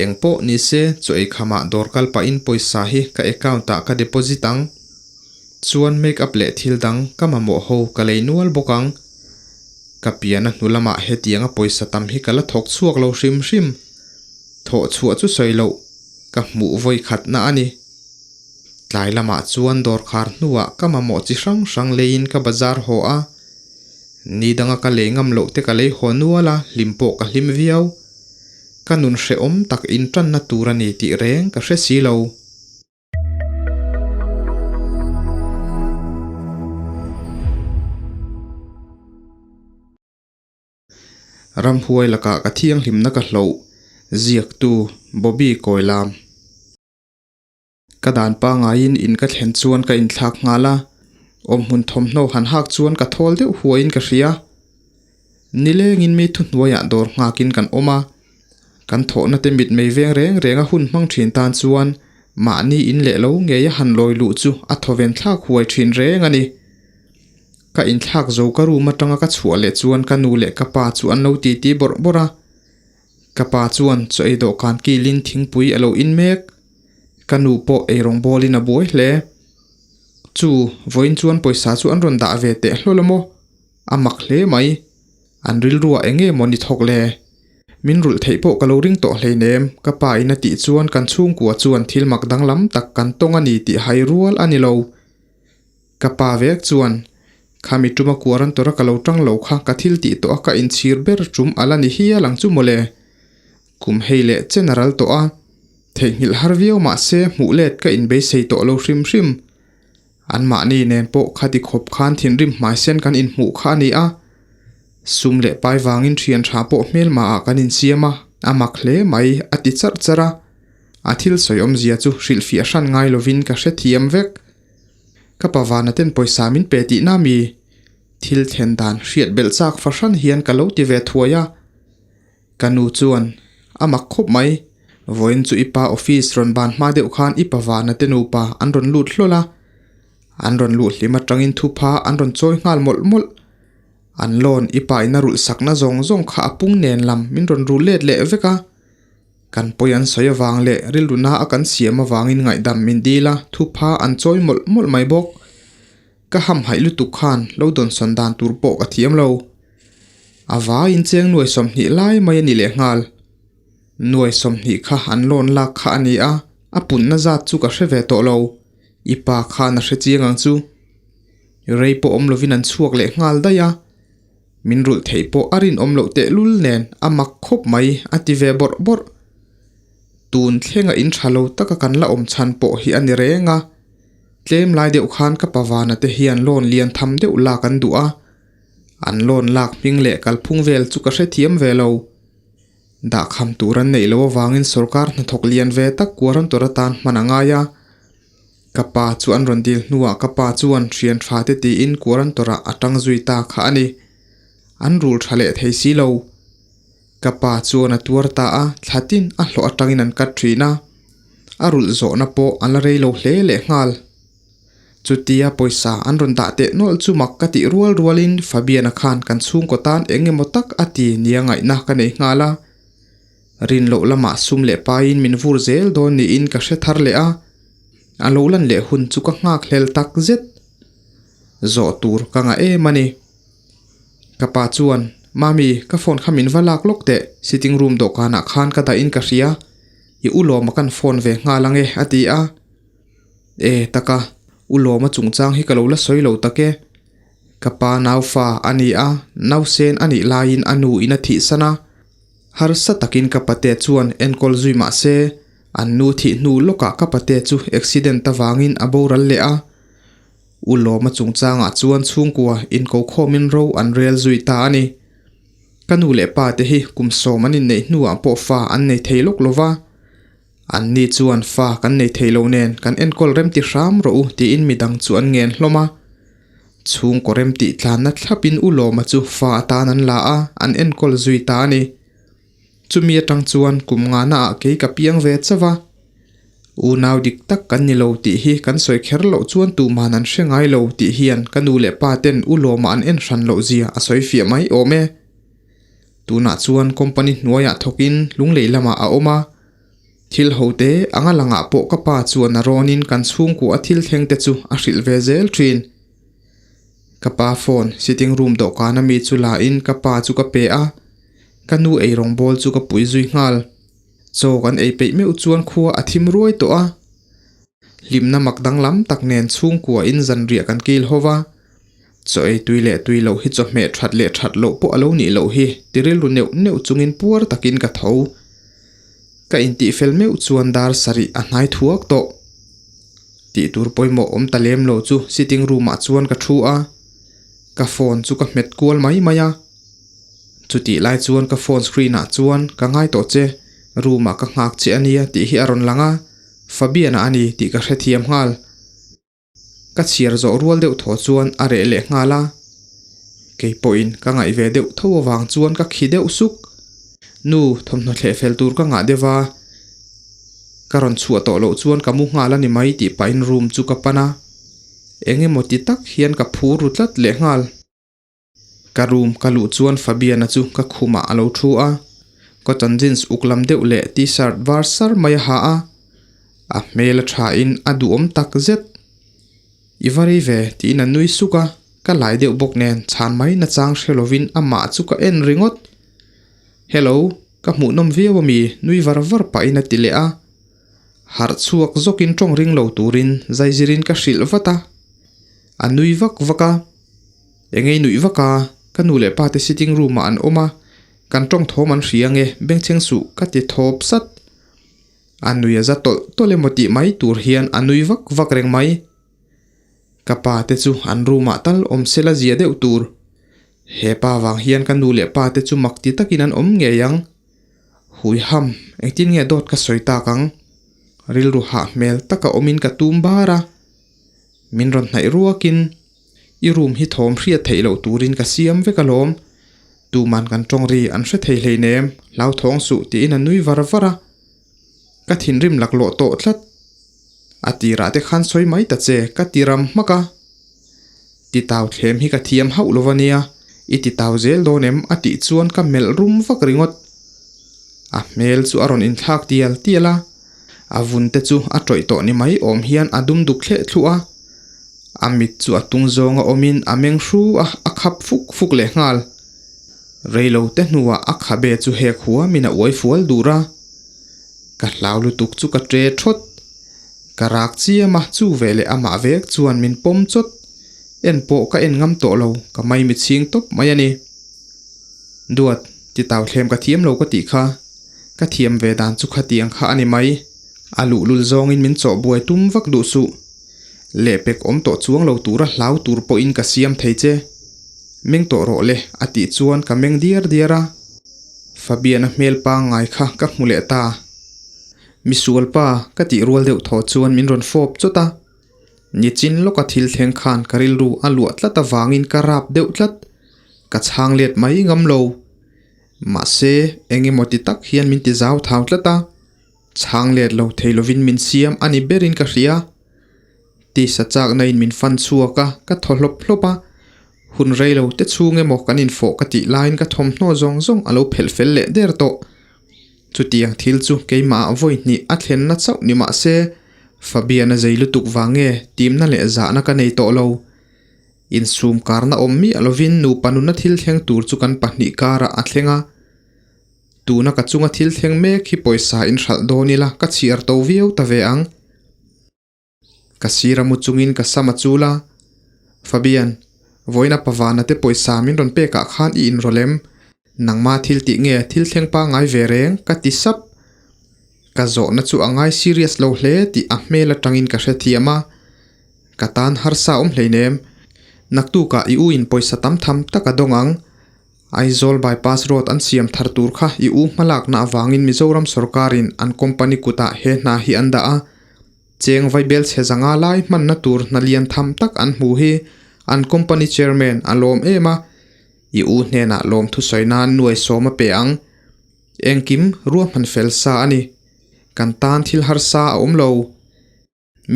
Eng pawh ni se, chaw ei khamah dawr kal pahin pawisa hi ka account ah ka deposit ang. Chuan make up leh thil dang ka mamawh ho ka lei nual bawk ang. Ka pian a hnu lamah hetianga pawisa tam hi ka la thawk chhuak lo hrim hrim. Thawh chhuah chu sawi loh, ka hmuh vawi khatna a ni. Tlai lamah chuan dawr khar hnuah ka mamawh chi hrang hrang leiin ka bazar haw a. Ni danga ka lei ngam loh te ka lei haw nual a, hlim pawh ka hlim viau. Ka nun hrehawm tak intanna tur a ni tih reng ka hre si lo. Ramhuai lakah ka thianghlimna ka hloh, ziaktu Bobby Kawilam. Ka dan pangaiin in ka thlen chuan ka inthlak nghal a, awmhmun thawmhnaw han hak chuan ka thawl deuh huaiin ka hria. Nilengin mi thuhnuaiah dawr nghakin kan awm a, kan thawhna te mitmei veng reng renga hun hmang thin tan chuan mahni in leh lo ngeia han lawi luh chu a thawven thlak huai thin reng a ni. Ka inthlak zo ka room atanga ka chhuah leh chuan ka nu leh ka pa chu an lo titi bawrh bawrh a, ka pa chuan chaw ei dawhkan kilin thingpui a lo in mek. Ka nu pawh eirawng bawlin a buai hle. Chu, vawiin chuan pawisa chu an rawn dah ve teh hlawl a maw? A mak hle mai. An rilruah eng nge maw ni thawk le? Min rulh theih pawh ka lo ring tawh hleinem, ka pa in a tih chuan kan chhungkua chuan thil mak danglam tak kan tawng a ni tih hai rual a ni lo. Ka pa vek chuan, Khami tuma kuar an tawrh a ka lo tang lo kha ka thil tih tawh a ka inchhir ber tum a la ni hial ang chu mawle. Kum hei leh chen a ral tawh a, theihnghilh har viau mah se hmuh let ka inbeisei tawh lo hrim hrim. Anmahni nen pawh khati khawp khan thinrim hmaisen kan inhmuh kha a ni a, sum leh pai vangin thian tha pawh hmelmaah kan insiam a, a mak hle mai a ti charh charh a. A thil sawi awmzia chu hrilhfiah hran ngai lovin ka hrethiam vek. Ka pa vana ten pawisa min pe tihna mi? Thil thlen dan hriat belh chak fahran hian ka lo ti ve thuai a. Ka nu chuan, A mak khawp mai. Vawiin chu i pa office rawn ban hma deuh khan i pa vana te nupa an rawn lut hlawl a. An rawn luh hlim atangin thupha an rawn chawi nghal mawlh mawlh. An loan i pa in a rulh sakna zawng zawng kha a pung nen lam min rawn rul let leh vek a. Kan pawi an sawi avang leh rilruna a kan siam avangin ngaihdam min dil a, thupha an chawi mawlh mawlh mai bawk. Ka hamhaih lutuk khan lo dawnsawn dan tur pawh ka thiam lo. A vaiin cheng nuai 20 lai mai a ni lehnghal. Nuai 20 kha an loan lak kha a ni a, a punna zat chu ka hre ve tawh lo. I pa khan a hre chiang ang chu. Rei pawh awm lovin an chhuak leh nghal daih a. Min rulh theih pawh a rinawm loh tehlul nen a mak khawp mai a ti ve bawrh bawrh. Tun thlenga in tha lo taka kan la awm chhan pawh hi a ni reng a. Tlem lai deuh khan ka pavana te hian loan lian tham deuh lak an duh a. An loan lak hming leh kalphung vel chu ka hrethiam ve lo. Dahkham tur an neih loh avangin sorkar hnathawk lian ve tak kuarantor atan hman a ngai a. Ka pa chu an rawn dil hnuah ka pa chuan hrian tha te tiin kuarantorah a tang zui ta kha a ni. An rul tha leh thei si lo. Ka pa chuan a tuar ta a, thla tin a hlawh atangin an cut thin a. A rulh zawhna pawh an la rei lo hle lehnghal. Chutia pawisa an rawn dah teh nawlh chu mak ka tih rual rualin Fabiana khan kan chhungkaw tan eng emaw tak a ti nia ngaihna ka nei nghal a. Rin loh lamah sum leh paiin min vur zel dawn niin ka hre thar leh a, a lo lan leh hun chu ka nghak hlel tak zet. Zawh tur ka ngah em a ni. Ka pa chuan, Mami, ka phone kha min va lak lawk teh, sitting room dawhkanah khan ka dahin ka hria, i u lawma kan phone ve nghal ang e, a ti a. E, taka, u lawma chungchang hi ka lo la sawi lo tak e. Ka pa naufa a ni a, nausen a nih laiin a nu in a thihsan a. Harsa takin ka pate chuan enkawl zui mah se, an nu thih hnu lawkah ka pate chu accident avangin a boral leh a. U Lawma chungchangah chuan chhungkua inkokhawmin ro an rel zui ta a ni. Ka nu leh pa te hi kum 10 an inneih hnuah pawh fa an nei thei lawk lo va. Anni chuan fa kan nei thei lo nen kan enkawl remti hram rawh u tiin midang chu an ngen hlawm a. Chhungkaw remtih tlanna thlapin U Lawma chu fa atan an la a, an enkawl zui ta a ni. Chumi atang chuan kum ngana ah kei ka piang ve chauh a. Unau dik tak kan ni lo tih hi kan sawi kher loh chuan tuman an hre ngai lo tih hian ka nu leh pa ten U Lawma an en hran loh zia a sawi fiah mai awm e. Tunah chuan company hnuaiah thawkin lunglei lamah a awm a. Thil ho te anga langah pawh ka pa chuan a rawnin kan chhungkua a thil thleng te chu a hrilh ve zel thin. Ka pa phone sitting room dawhkan ami chu la in ka pa chu ka pe a, ka nu eirawng bawl chu ka pui zui nghal. Chaw kan ei peih meuh chuan khua a thim ruai tawh a. Hlimna mak danglam tak nen chhungkua in zanriah kan kil ho va. Chaw ei tui leh tui loh hi chawhmeh that leh that loh pawh a lo nih loh hi ti rilru neuh neuh chungin puar takin ka tho. Ka intih fel meuh chuan dar sarih a hnai thuak tawh. Tih tur pawimawh awm ta lem lo chu sitting room ah chuan ka thu a, ka phone chu ka hmet kual mai mai a. Chutih lai chuan ka phone screen ah chuan ka ngai tawh che, room ah ka nghak che a nia tih hi a rawn lang a, Fabian-a a ni tih ka hrethiam nghal. Ka chhiar zawh rual deuh thaw chuan a reh leh nghal a, kei pawhin ka ngaih ve deuh tho avang chuan ka khi deuh suk. Nu, thawmhnaw thleh fel tur ka ngah deuh a, ka rawn chhuah tawh loh chuan ka mu nghal a ni mai tih pahin room chu ka pan a, eng emaw ti tak hian ka phur ru tlat leh nghal. Ka room ka luh chuan Fabiana chu ka khumah a lo thu a, cotton jeans uk lam deuh leh t-shirt var sar mai a ha a, a hmel a thain a duhawm tak zet. I va rei ve tiin a nui suk a, ka lai deuh bawk nen chhan mai nachang hre lovin amah chu ka en ringawt. Hello, ka hmuhnawm viau ami nui var var pahin a ti leh a, harh chhuak zawkin tawng ring lo turin zaizirin ka hrilh vat a, a nui vak vak a. Engei nuih vak a, ka nu leh pa te sitting room ah an awm a, kan tawng thawm an hria nge bengchheng suh ka ti thawp sat. A nui a za tawlh tawlh emaw tih mai tur hian a nui vak vak reng mai. Ka pa te chu an room ah tal awm se la zia deuh tur. He pa vang hian ka nu leh pa te chu mak ti takin an awm ngei ang. Hui ham, engtin nge dawt ka sawi tak ang? Rilru hah hmel taka awmin ka tum bar a. Min rawn hnaih ruakin i room hi thawm hriat theih loh turin ka siam vek alawm, tuman kan tawng ri an hre thei hleinem, hlauthawng suh tiin a nui var var a. Ka thinrim laklawh tawh tlat. A tirah te khan sawi mai ta che ka ti ram hmak a. Titau thlem hi ka thiam hauh lo va nia, i titau zel dawn em a tih chuan ka melh rum vak ringawt. A hmel chu a rawn inthlak tial tial a. A vun te chu a tawih tawh ni mai awm hian a dum duk thleh thluh a, a mit chu a tung zawnga awmin a meng hru a, a khap fuk fuk leh nghal. Reilo te hnuah a khabe chu hek huamin a uai fual dur a, ka hlau lutuk chu ka tre thawt. Ka rak chiam a, chu veleh amah vek chuan min pawm chawt. En pawh ka en ngam tawh lo, ka maimi chhing tawp mai a ni. Duat, ti tau thlem ka thiam lo ka tih kha. Ka thiam ve dan chu khatiang kha a ni mai. A luhlul zawngin min chawh buai tum vak duh suh. Lehpek awm tawh chuang lo tura hlau tur pawhin ka siam thei che. Meng tawh rawh le, a tih chuan ka meng diar diar a. Fabian-a hmel pangngai kha ka hmu leh ta. Misual pa, ka tih rual deuh thaw chuan min rawn fawp chawt a. Nichin lawka thil thleng khan ka rilru a luah tlat avangin ka rap deuh tlat. Ka chhang let mai ngam lo. Mahse, eng emaw ti tak hian min ti zau thau tlat a, chhang let lo thei lovin min siam a ni berin ka hria. Tisa chakna in min fan chhuak a, ka thaw hlawp hlawp a, hun rei lo te chhung emaw kan infawh ka tih laiin ka thawmhnaw zawng zawng a lo phelh fel leh der tawh. Chutiang thil chu keimah ah vawi hnih a thlenna chauh ni mah se, Fabian a zei lutuk vang nge timna leh zahna ka nei tawh lo. Insum karna awm miah lovin nupa nuna thil thleng tur chu kan pahnih karah a thleng a. Tuna ka chunga thil thleng mek hi pawisa in hralh dawn ila ka chhiar to viau ta ve ang. Ka sir a mu chungin ka sam a chul a, Fabian, vawiin a pavana te pawisa min rawn pekah khan i inrawlh em? Nangma thil tih nge thil thleng pangngai ve reng? ka ti sap. Ka zawhna chu a ngai serious lo hle tih a hmel atangin ka hrethiam a. Ka tan harsa awm hleinem. Naktukah i u in pawisa tam tham tak a dawng ang. Aizawl bypass road an siam thar tur kha i u hmalakna avangin Mizoram sorkarin an company kutah he hna hi an dah a. Cheng vaibel chhe zanga lai hmanna tur hna lian tham tak an hmu hi an company chairman a lawm em a. I u hnenah lawmthu sawi nan nuai sawm a pe ang. Engkim ruahman fel sa a ni. Kan tan thil harsa a awm lo.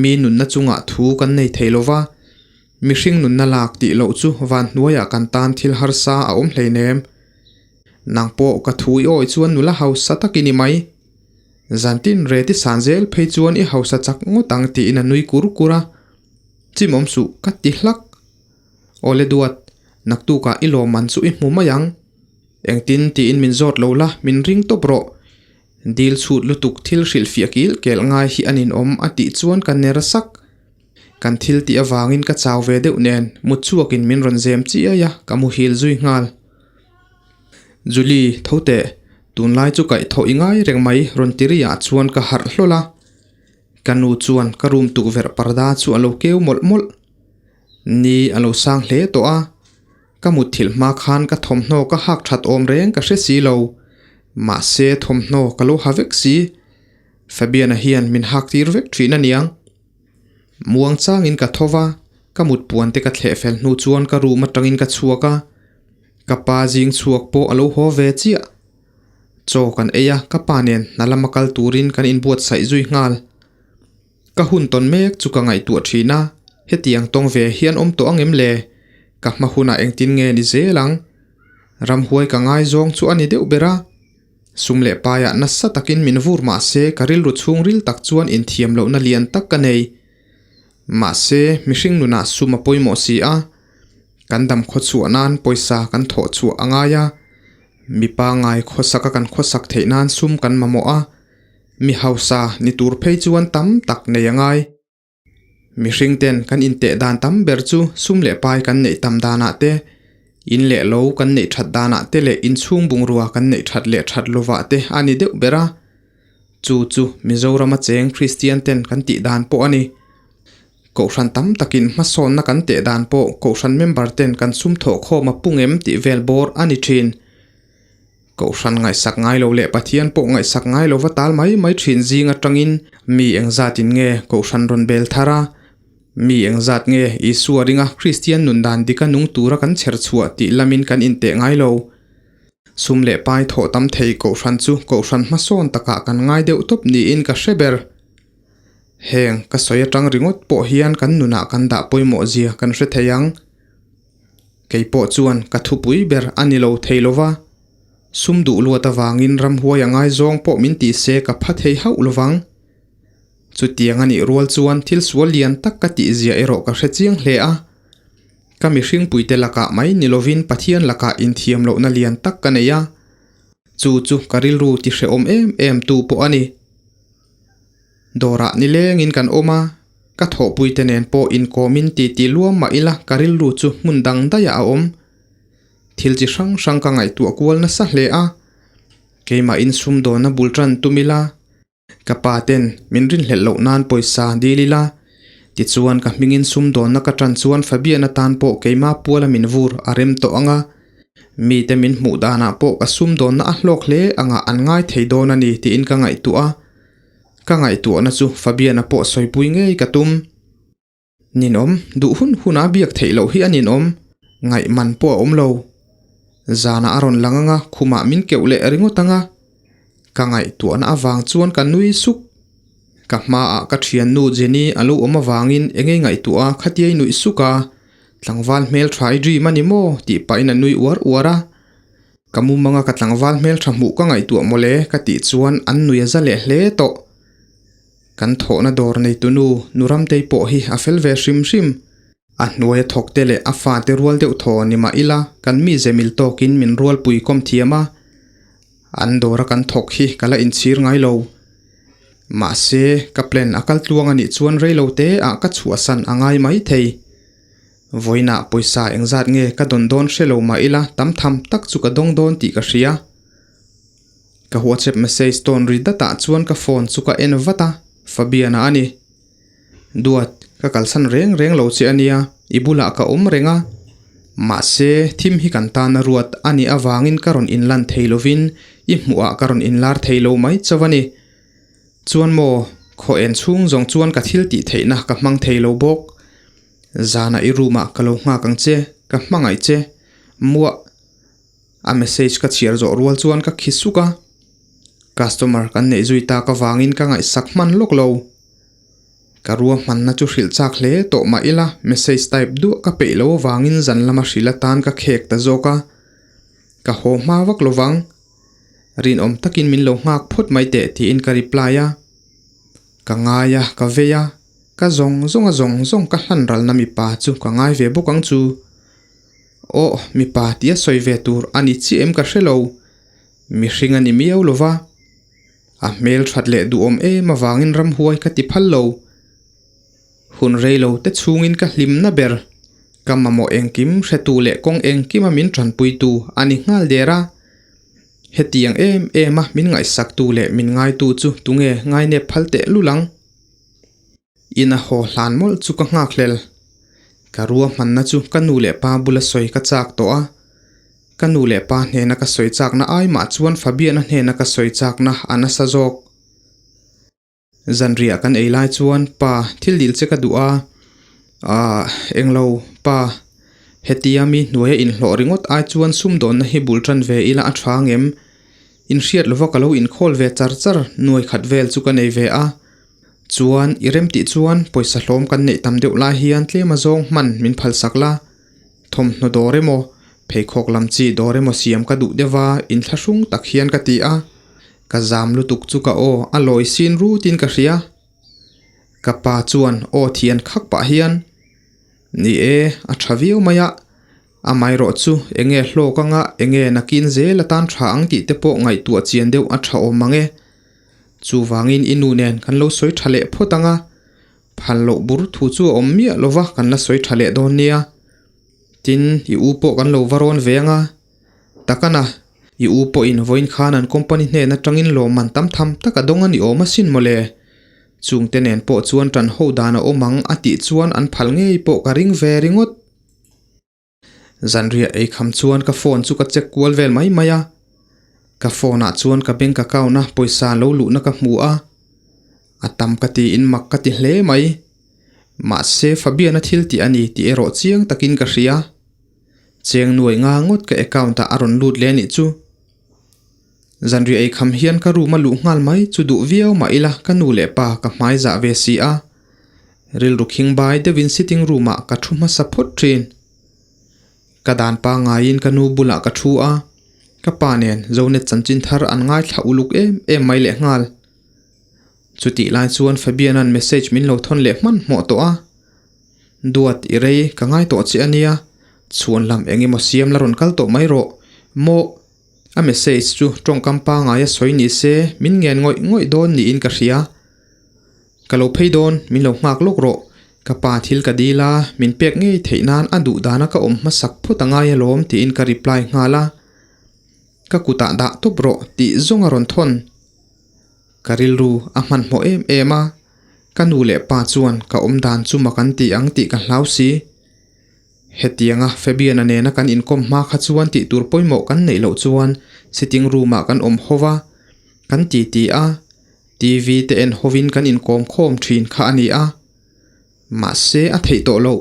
Mi nunna chungah thu kan nei thei lo va, mihring nunna lak tih loh chu van hnuaiah kan tan thil harsa a awm hleinem. Nang pawh ka thu i awih chuan nula hausa tak i ni mai. Zantin reti san zel phei chuan i hausa chak ngawt ang tiin a nui kur kur a. Chimawm suh ka ti hlak. Awle duat, naktukah i lawmman chu i hmu mai ang. Engtin tiin min zawt lo la, min ring tawp rawh. Dil chhut lutuk thil hrilhfiah kil kel ngai hi a ninawm a tih chuan ka ner sak. Kan thil tih avangin ka chau ve deuh nen mut chhuakin min rawn zem chiai a, ka muhil zui nghal. Julie, tho teh, tunlai chu kaihthawh i ngai reng mai rawn ti riah chuan ka harh hlawl a. Ka nu chuan ka room tukverh parda chu a lo keu mawlh mawlh. Ni a lo sang hle tawh a, ka mutthilh hma khan ka thawmhnaw ka hak that awm reng ka hre si lo. Mahse thawmhnaw ka lo ha vek si. Fabiana hian min hak tir vek thin a niang. Muang changin ka tho va, ka mut puan te ka thleh fel hnu chuan ka room atangin ka chhuak a. Ka pa zing chhuak pawh a lo haw ve chiah. Chaw kan ei a, ka pa nen hna lama kal turin kan inbuatsaih zui nghal. Ka hun tawn mek chu ka ngaihtuah thin a, hetiang tawng ve hian awm tawh ang em le? Ka hma hunah engtin nge ni zel ang? Ramhuai ka ngaizawng chu a ni deuh ber a. Sum leh paiah nasa takin min vur mah se ka rilru chhungril tak chuan inthiam lohna lian tak ka nei. Mahse, mihring nunah sum a pawimawh si a, kan dam khawchhuah nan pawisa kan thawh chhuah a ngai a, mipa ngai khawsaka kan khawsak theih nan sum kan mamawh a, Mi hausa ni tur phei chuan tam tak nei a ngai. Mihring ten kan inteh dan tam ber chu sum leh pai kan neih tam danah te, in leh lo kan neih that danah te leh inchhung bungrua kan neih that leh that lovah te a ni deuh ber a. Chu chu Mizorama cheng Kristian ten kan tih dan pawh a ni. Kohhran tam takin hmasawnna kan teh dan pawh kohhran member ten kan sum thawhkhawm a pung em tih vel bawr a ni thin. Kohhran ngaihsak ngai lo leh Pathian pawh ngaihsak ngai lova tal mai mai thin zing atangin mi engzatin nge Kohhran rawn bel thar a, mi engzat nge Isua ringa Kristian nun dan dika nung tura kan chher chhuah tih lamin kan inteh ngai lo. Sum leh pai thawh tam thei Kohhran chu Kohhran hmasawn takah kan ngai deuh tawp niin ka hre ber. Heng ka sawi atang ringawt pawh hian kan nunah kan dah pawimawh zia kan hre thei ang. Kei pawh chuan ka thupui ber a ni lo thei lo va, sum duh luat avangin ramhuai a ngaizawng pawh min ti se ka pha thei hauh lo vang. Chutiang a nih rual chuan thil sual lian tak ka tih zia erawh ka hre chiang hle a. Ka mihringpuite lakah mai ni lovin Pathian lakah inthiam lohna lian tak ka nei a, chu chu ka rilru ti hrehawm em em tu pawh a ni. Dawrah nilengin kan awm a, ka thawhpuite nen pawh inkawmin titi luam mah ila ka rilru chu hmun dang daihah a awm. Thil chi hrang hrang ka ngaihtuah kual nasa hle a, keimah insumdawnna bul tan tum ila, ka pa ten min rinhlelh loh nan pawisa dil ila, tichuan ka hmingin sumdawnna ka tan chuan Fabian atan pawh keimah puala min vur a rem tawh ang a, mite min hmuh danah pawh ka sumdawnna a hlawk hle angah an ngai thei dawn a ni tiin ka ngaihtuah a. Ka ngaihtuahna chu Fabiana pawh sawipui ngei ka tum. Ninawm, duh hun huna biak theih loh hi a ninawm, ngaih man pawh a awm lo. Zanah a rawn lang anga khumah min keuh leh ringawt anga. Ka ngaihtuahna avang chuan ka nui suk. Ka hmaah ka thiannu Jenny a lo awm avangin enge ngaihtuah a khatiai nuih suk a, tlangval hmeltha i dream a ni maw tih pahin a nui uar uar a. Ka mumanga ka tlangval hmeltha hmuh ka ngaihtuah mawle ka tih chuan an nui a za leh hle tawh. Kan thawhna dawr neitu nu nu Ramtei pawh hi a fel ve hrim hrim. A hnuaia thawk te leh a fate rual deuh thaw ni mah ila kan mi ze mil tawkin min rualpui kawm thiam a. An dawra kan thawk hi ka la inchhir ngai lo. Mahse, ka plan a kal tluang a nih chuan reilo te ah ka chhuahsan a ngai mai thei. Vawiinah pawisa engzat nge ka dawn dawn hre lo mah ila tam tham tak chu ka dawng dawn tih ka hria. Ka WhatsApp message tawn ri datah chuan ka phone chu ka en vat a, Fabiana a ni. Duat, ka kalsan reng reng lo che a nia, i bulah ka awm reng a. Mahse, thim hi kan tana ruat a nih avangin ka rawn inlan thei lovin i hmuhah ka rawn inlar thei lo mai chauh a ni. Chuan maw, khaw en chhung zawng chuan ka thil tih theihna ka hmang thei lo bawk. Zanah i room ah ka lo nghak ang che, ka hmangaih che. Muah. A message ka chhiar zawh rual chuan ka khi suk a. Customer kan neih zui tak avangin ka ngaihsak hman lawk lo. Ka ruahmanna chu hrilh chak hle tawh mah ila message type duah ka peih lo avangin zan lama hrilh atan ka khek ta zawk a. Ka haw hma vak lovang. Rinawm takin min lo nghak phawt mai teh tiin ka reply a. Ka ngai a, ka vei a, ka zawng zawng a zawng zawng ka hlan ralna mipa chu ka ngai ve bawk ang chu. Aw, mipa tia sawi ve tur a ni chiah em ka hre lo. Mihring a ni miau lo va. A hmel that leh duhawm em avangin ramhuai ka ti phal lo. Hun rei lo te chhungin ka hlimna ber, ka mamawh engkim hretu leh kawng engkima min tanpuitu a ni nghal der a. Hetiang em em a min ngaihsaktu leh min ngaitu chu tunge ngainep phal teh lul ang? Ina haw hlan mawlh chu ka nghakhlel. Ka ruahmanna chu ka nu leh pa bula sawi ka chak tawh a. Ka nu leh pa hnena ka sawi chakna ai mah chuan Fabiana hnena ka sawi chakna a nasa zawk. Zanriah kan ei lai chuan pa thil dil che ka duh a, aah englo pa hetia mi hnuaia inhlawh ringawt ai chuan sumdawnna hi bul tan ve ila a tha ngem? Inhriat lova ka lo inkhawl ve char char nuai khat vel chu ka nei ve a, chuan i rem tih chuan pawisa hlawm kan neih tam deuh lai hian tlem azawng hman min phalsak la, thawmhnaw dawr emaw pheikhawk lam chi dawr emaw siam ka duh deuh a inthlahrung tak hian ka ti a. Ka zam lutuk chu ka aw a lawi sin rutin ka hria. Ka pa chuan aw thian khak pah hian, Ni e, a tha viau mai a, amaherawh chu enge hlawk anga enge nakin zel atan tha ang tih te pawh ngaihtuah chian deuh a tha awm mang e. Chuvangin i nu nen kan lo sawi tha leh phawt anga, phal loh bur thu chu a awm miah lova kan la sawi tha leh dawn nia. Tin, i u pawh kan lo va rawn ve anga, Takana, i u pawhin vawiin khan an company hnen atangin lawmman tam tham tak a dawng a ni awm asin mawle. Chungte nen pawh chuan tan ho dan a awm ang a tih chuan an phal ngei pawh ka ring ve ringawt. Zanriah ei kham chuan ka phone chu ka check kual vel mai mai a. Ka phone ah chuan ka bank account a pawisa lo luhna ka hmu a. A tam ka tiin mak ka ti hle mai. Mahse Fabian-a thil tih a ni tih erawh chiang takin ka hria. Cheng nuai nga ngawt ka account ah a rawn lut leh anih chu. Zanriah ei kham hian ka room a luh nghal mai chu duh viau mah ila ka nu leh pa ka hmai zah ve si a. Rilru khing bai deuhin sitting room ah ka thu hmasa phawt thin. Ka dan pangaiin ka nu bulah ka thu a, ka pa nen Zonet chanchin thar an ngaithla uluk em em mai leh nghal. Chutih lai chuan Fabian-a'n message min lo thawn leh hmanhmawh tawh a. Duat i rei ka ngai tawh che a nia, chhuan lam eng emaw siam la rawn kal tawh mai rawh. Maw? A message chu tawngkam pangaia sawi ni se min ngen ngawih ngawih dawn niin ka hria. Ka lo phei dawn, min lo nghak lawk rawh. Ka pa thil ka dil a, min pek ngei theih nan a duh dana ka awm hmasak phawt a ngai alawm tiin ka reply nghal a. Ka kutah dah tawp rawh tih zawng a rawn thawn. Ka rilru a hmanhmawh em em a, ka nu leh pa chuan ka awm dan chu mak an ti ang tih ka hlau si. Hetianga Fabian-a nena kan inkawm hma kha chuan tih tur pawimawh kan neih loh chuan sitting room-ah kan awm ho va, kan titi a, TV te en hovin kan inkawm khawm thin kha a ni a. Mahse a theih tawh loh.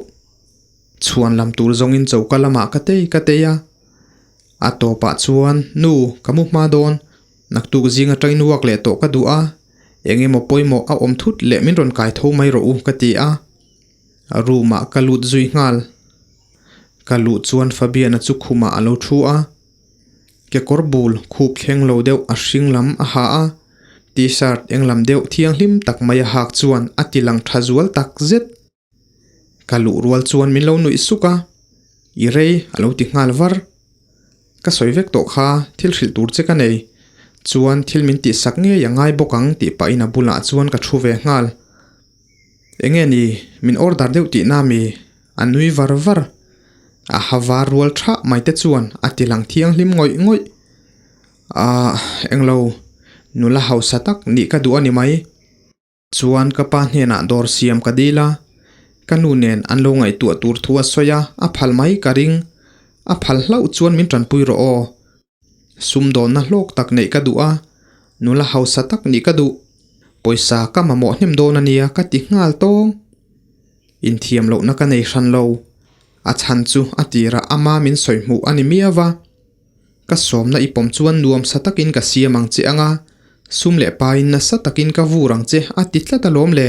Chhuan lam tur zawngin choka lamah ka tei ka tei a. A tawpah chuan, Nu, ka mu hma dawn. Naktuk zing atangin uak leh tawh ka duh a, eng emaw pawimawh a awm thut leh min rawn kai tho mai rawh u ka ti a. A room ah ka lut zui nghal. Ka luh chuan Fabian-a chu khumah a lo thu a. Kekawr bul khup thleng lo deuh a hring lam a ha a, t-shirt eng lam deuh thianghlim tak mai a hak chuan a ti lang tha zual tak zet. Ka luh rual chuan min lo nuih suk a, I rei a lo ti nghal var. Ka sawi vek tawh kha thil hrilh tur che ka nei, chuan thil min tihsak ngei a ngai bawk ang tih pahin a bulah chuan ka thu ve nghal. Enge ni, min order deuh tihna mi? A nui var var. A ha var rual thah mai te chuan a ti lang thianghlim ngawih ngawih. Aah, englo, nula hausa tak nih ka duh a ni mai. Chuan ka pa hnenah dawr siam ka dil a, ka nu nen an lo ngaihtuah tur thu a sawi a, a phal mai ka ring. A phal hlauh chuan min tanpui rawh aw. Sumdawnna hlawk tak neih ka duh a, nula hausa tak nih ka duh. Pawisa ka mamawh hnem dawn a nia ka ti nghal tawng. Inthiam lohna ka nei hran lo. A chhan chu a tirah ama min sawi hmuh a ni miau a. Ka sawmna i pawm chuan nuamsa takin ka siam ang che anga, sum leh pain nasa takin ka vur ang che a ti tlat alawm le.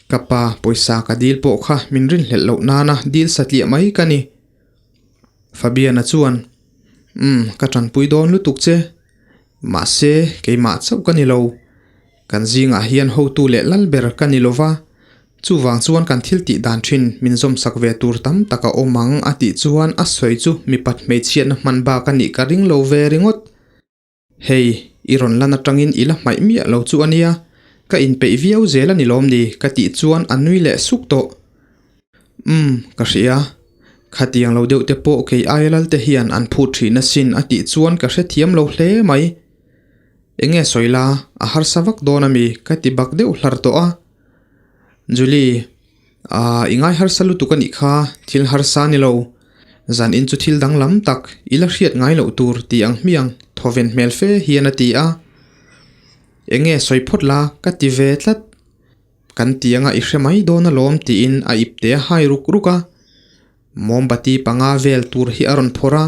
Ka pa pawisa ka dil pawh kha min rinhlelh loh nana dil satliah mai ka ni. Fabiana chuan, Umm, ka tanpui dawn lutuk che. Mahse, keimah chauh ka ni lo. Kan zingah hian hotu leh lal ber ka ni lo va, chuvang chuan kan thil tih dan thin min zawmsak ve tur tam tak a awm ang a tih chuan a sawi chu mipat hmeichhiatna hman bak a nih ka ring lo ve ringawt. Hei, i rawn lan atangin i la hmaih miah lo chu a nia, ka inpeih viau zel a ni lawm ni ka tih chuan a nui leh suk tawh. Umm, ka hria. Khatiang lo deuh te pawh kei aia lal te hian an phut thin asin a tih chuan ka hrethiam lo hle mai. Enge sawi la, a harsa vak dawn ami ka ti bak deuh hlar tawh a. Julie, Aaa, i ngai harsa lutuk a nih kha, thil harsa ni lo. Zan in chu thil danglam tak, i la hriat ngai loh tur ti ang hmiang thawven hmel fe hian a ti a. Enge sawi phawt la, ka ti ve tlat. Kan ti anga i hre mai dawn alawm tiin a ipte a hai ruk ruk a. Mombati panga vel tur hi a rawn phawrh a,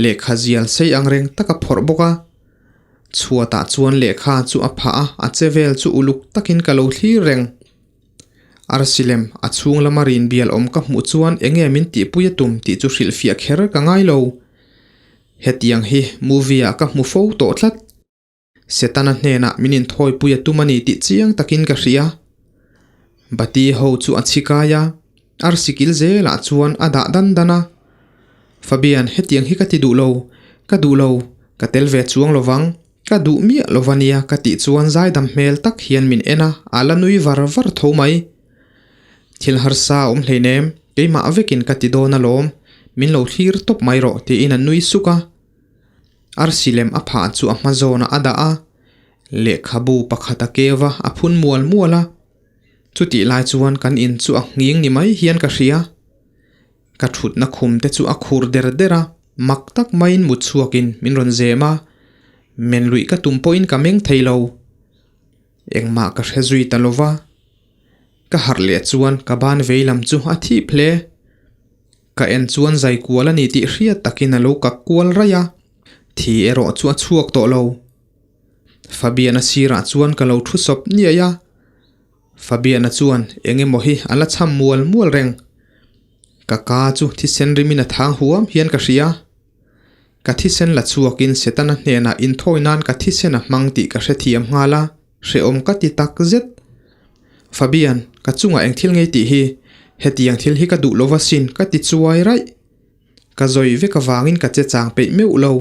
lehkha zial sei ang reng tak a phawrh bawk a. Chhuatah chuan lehkha chu a phah a, a che vel chu uluk takin ka lo thlir reng. Arsilem, a chhung lama rin bial awm ka hmuh chuan enge min tihpui a tum tih chu hrilhfiah kher ka ngai lo. Hetiang hi movie ah ka hmu fo tawh tlat. Setana hnenah min inthawipui a tum a ni tih chiang takin ka hria. Bati ho chu a chhikai a, arsi kil zelah chuan a dah dan dan a. Fabian, hetiang hi ka ti duh lo, ka duh lo, ka tel ve chuang lovang, ka duh miah lo va nia ka tih chuan zaidam hmel tak hian min en a, a la nui var var tho mai. Thil harsa a awm hleinem, keimah vekin ka ti dawn alawm, min lo thlir tawp mai rawh tiin a nui suk a. Arsi lem a phah chu a hma zawnah a dah a, lehkhabu pakhat a keu a, a phun mual mual a. Chutih lai chuan kan in chu a nghing ni mai hian ka hria. Ka thutna khum te chu a khur der der a, mak tak maiin mut chhuakin min rawn zem a, men luih ka tum pawhin ka meng thei lo. Engmah ka hre zui ta lo va. Ka harh leh chuan ka ban vei lam chu a thip hle. Ka en chuan zai kual a ni tih hriat takin a lo kak kual raih a, thi erawh chu a chhuak tawh lo. Fabiana sirah chuan ka lo thu sawp niaih a, Fabiana chuan eng emaw hi a la cham mual mual reng. Ka ka chu thisen rimin a thang huam hian ka hria. Ka thisen la chhuakin Setana hnenah inthawi nan ka thisen a hmang tih ka hrethiam nghal a, hrehawm ka ti tak zet. Fabian, ka chungah eng thil ngei tih hi? Hetiang thil hi ka duh lo va sin, ka ti chuai raih. Ka zawi vek avangin ka che chang peih meuh lo.